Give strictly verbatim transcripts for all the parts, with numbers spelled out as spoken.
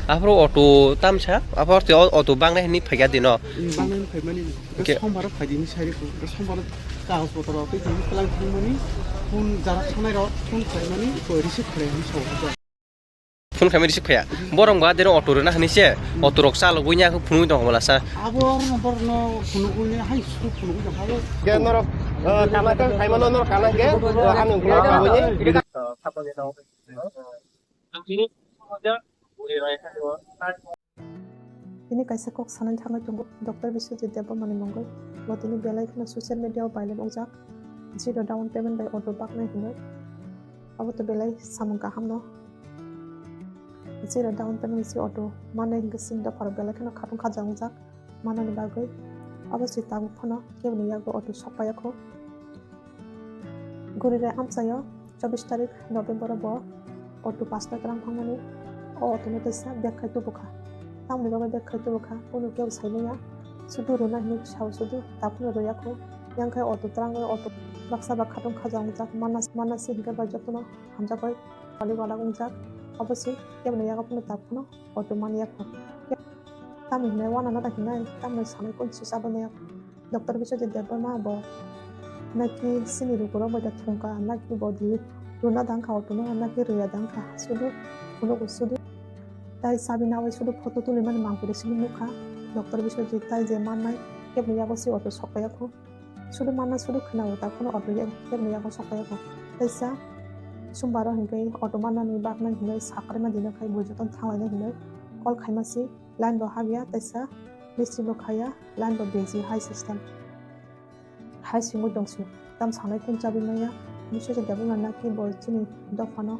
Aphuru auto tamsa, aphuru tei o auto bangnai hinwi phaikha dino. Hmm, bangnai hinwi phaimani. Hwnkhe sombar phai dini sai rikhu. Sombar kagoj potro tei tini twlang thangmani. Phone jara thangnai rok phone khlaimani, receive khlai hinwi sao. Phone khaimani receive khaya. Borok ba deno auto rwna hinwi se, auto rok chalogwi nya phunugwi tongkha bwlasa. Abo borokno phunugwi hai su phunugwi tongkha. Ke norok, eh, kana ke, khaimano norok kana ke, eh, ani ukulok khaimani. Tini kaisa kok sanani thangwi tongo Doctor Biswajit Debbarmani mungwi. Bo tini belai kheno social media o viral wngjak. Zero down payment bai auto baknai hinwi. Abo to belai samung kahamno. Zero down payment se auto mannai hinkhe chini dopharo belai kheno khatung khajak wngjak. Manani bagwi abo se tabuk phano keboni yago auto sokpaiya kho. Gurirai amchaio chobbish tarik November o bo auto pasta twlang thangmani. O auto no teisa bag khai tubukha. Tamoni bagwi bag khai tubukha, kunu kebo saimanya. Sudu rwna hinwi sao sudu, tabukno rwya kho. Yang khai auto twlangwi auto baksa ba khatung khajak wngjak, mana, mana se hinkhe bai jotono hamjakgwi wali wala wngjak. Abo se keboni yago phano tabukno auto manya kho. Tamni hinwi uanana da hinwi tamni sanwi kunsi chabwi maya kho. Doctor Biswajit Debbarma bo naki chini lukurok bai da thungkha, naki bo di rwna dangkha auto no, naki rwya dangkha, sudu phunukgo sudu. Tai chabi nawi sudu photo tulimani mangpili simi nukha. Doctor Biswajit tai je mannai keboni yago se auto sokpaiya kho. Sudu manna sudu khwnao ta phano auto ya-, keboni yago sokpaiya kho. Taisa sombaro hinkhe auto mannani baknai hinwi sakarima dino khai bui jotono thanglainai hinwi call khaima se. Line bo habya, taisa misti bo khaya, line bo busy, hai system. Hai singwi tongsi, tam sanai kun chabi maya, Biswajit Debbarma naki bo chini dophano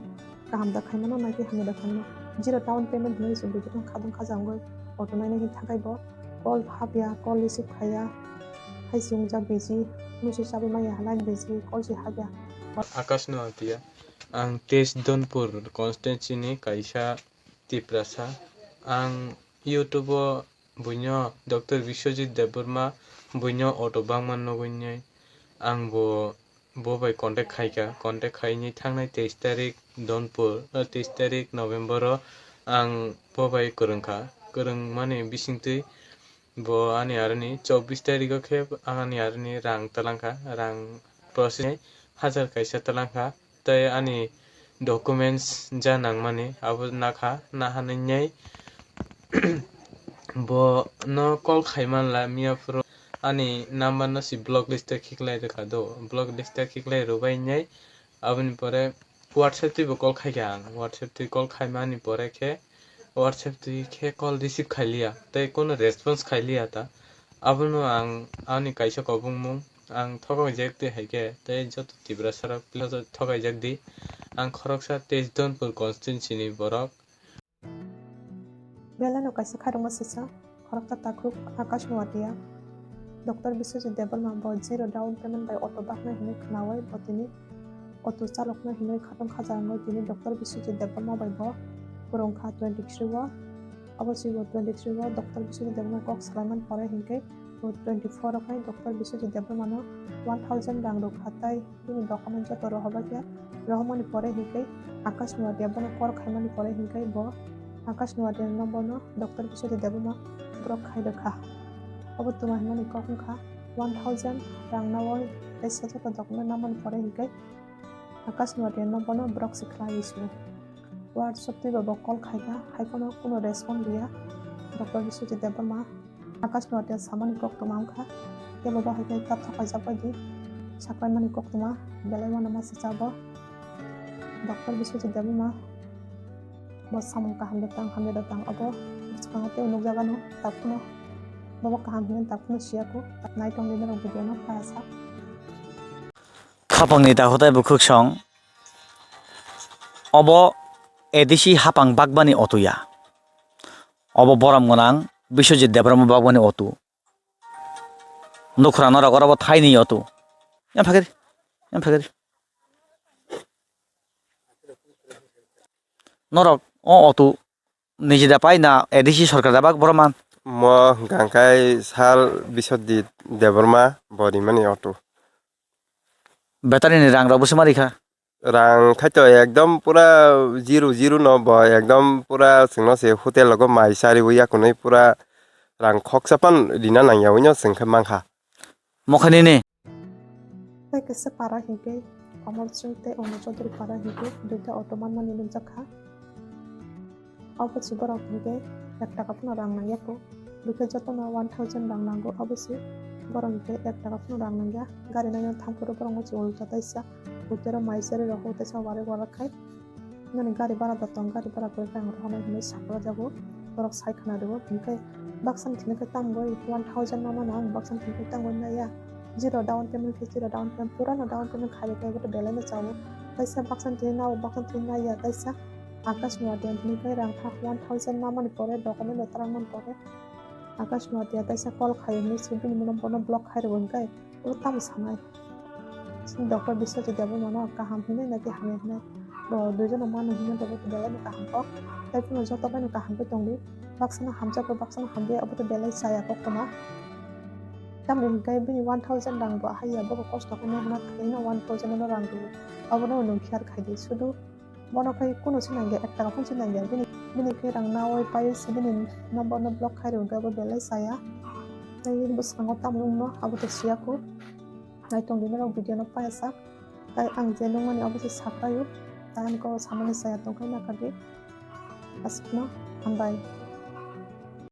kaham da khaimano, naki hamya da khaimano. Zero down payment hinwi se bujukno khadang khajangwi auto nainai hin thakai bo, call habya, call receive khaya, hai singwi jak busy, misti chabi maya, line busy, call se habya. Akash Noatia, ang Tesh Donpur constituency ni kaisa Tiprasa. Ang YouTube o buino Doctor Biswajit Debbarma buino auto bangma nugwi ang bo, bo bai contact khaikha. Contact khainwi thangnai teis tarik Donpur, eh, teis tarik November o ang bo bai kwrwngkha. Kwrwngmani bisingtwi bo ani aroni chobbish tarikh o khe ani aroni rang twlangkha, rang process ni hajar kaisa twlangkha, tei ani documents ja nangmani abo nakha, nahanwi bo no call khaimanla miya phuru ani number no si block list o khiklai rwkha do, block list o khiklai rwbai nai aboni pore WhatsApp twi bo call khaikha ang, WhatsApp twi call khaimani pore khe WhatsApp twi khe call receive khailiya tei kono response khailiya ta. Abono ang ani kaisa kobongmung ang thokok jak twi hai khe tei joto Tiprasa rok thokak jak di. Ang khoroksa Tesh Donpur constituency ni borok. Belai no kaisa khairokma sisa. Khoroksa takhuk Akash Noatia, Doctor Biswajit Debbarma bo zero down payment bai auto baknai hinwi khwnawi bo tini auto chaloknai hinwi khatung khaja wngwi tini Doctor Biswajit Debbarma bai bo kwrwngkha twenty three o. Abo si bo twenty three o Doctor Biswajit Debbarma kok salaimani pore hinkhe bo twenty four o khai Doctor Biswajit Debbarma no one thousand rang rwkha, tai bini document joto rohorbai khe rohormani pore hinkhe Akash Noatia bono call khaimani pore hinkhe bo Akash Noatia no bono Doctor Biswajit Debbarma borok khai rwkha. Obo twma hwnmani kok wngkha one thousand rang nawi tei sachakha document namani pore hinkhe Akash Noatia no bono borok se khlaiwi sio. WhatsApp twi bo call khaikha, hai phano kuno respond liya. Doctor Biswajit Debbarma Akash Noatia samani koktwma wngkha. Kebo bo hai khe ta thokaijak bai di. Saklaimani koktwma belai uanama se cha bo. Doctor Biswajit Debbarma bo samung kaham de tang, hamya de tang, obo bwskango tei nukjagano, takhwno bobo kaham hinwi takhwno siya kho, naitong di norok video no paya sak. Khapangni dahotai bukhuk song. Obo A D C hapang bakbani otuya. Obo borom gwnang Biswajit Debbarma bakbani otu. Nukhra norok oro bo thaini otu. Yang phagari, yang phagari. Norok o otu niji da pai na A D C sorkar da bak boro man? Mo hwnkha khe sal Biswajit Debbarma bo rimani auto. Betari ni rang rok bwswk ma rikha? Rang khaito ekdom pura zero zero no bo ekdom pura chwngno se hotel rogo mai chariwi yakunwi pura rang khoksa pan rina nangya wino chwng khe mankha. Mokha nini? Tei kaisa para hinkhe Komol Singh tei Ono Chaudhary para hinkhe duita auto manmani nukjakha. Abo se borok hinkhe ek taka phano rang nangya kho. Bwkhe jotono one thousand rang nango, abo se borok hinkhe ek taka phano rang nangya. Gari naina thangphuru borok no se ulta taisa. Utero mai chari rok taisa warak warak khai. Nini gari bara da tong, gari bara kwrwi khe ang rohornai hinwi sakha jago. Borok sai khna rwo, hinkhe baksa ni thani khe tamo one thousand no mano ang, baksa ni thani khe tamo naiya. Zero down payment khe zero down payment, pura no down payment khai rwkhe abo belai no chao. Taisa baksa ni thani nao, baksa ni thani naiya, taisa Akash Noatia ni thani khe rang kha one thousand no mani pore, document no twrang mani pore. Akash Noatia taisa call khai hinwi se bini number no block khai rwo hinkhe. O tamo sanai? Chini doctor Biswajit Debbarma no kaham hinwi na khe hamya hinwi. Bo duijono mano hinwi bo belai no kaham kok. Tai phano joto bai no kaham khe tongdi. Baksa no hamjak khe baksa no hamdi, abo to belai chaya kok kono. Tamni hinkhe bini one thousand rang bo haiya, bo kosto khe no hwnna thangwi no one thousand no rang rwo. Abo no nwng care khaidi. Sudu Bono khe kunu se nangya, ek taka phano se nangya. Bini, bini khe rang nawi paiwi se bini number no block khai rwkhe abo belai chaya. Tei bwskango tamo wngno abo to siya kho. Naitong di norok video no paiya sak. Tai ang je nungmani abo se sak paio. Tai ang kok samani chaya tongkha nakha di. Aswkno hambai.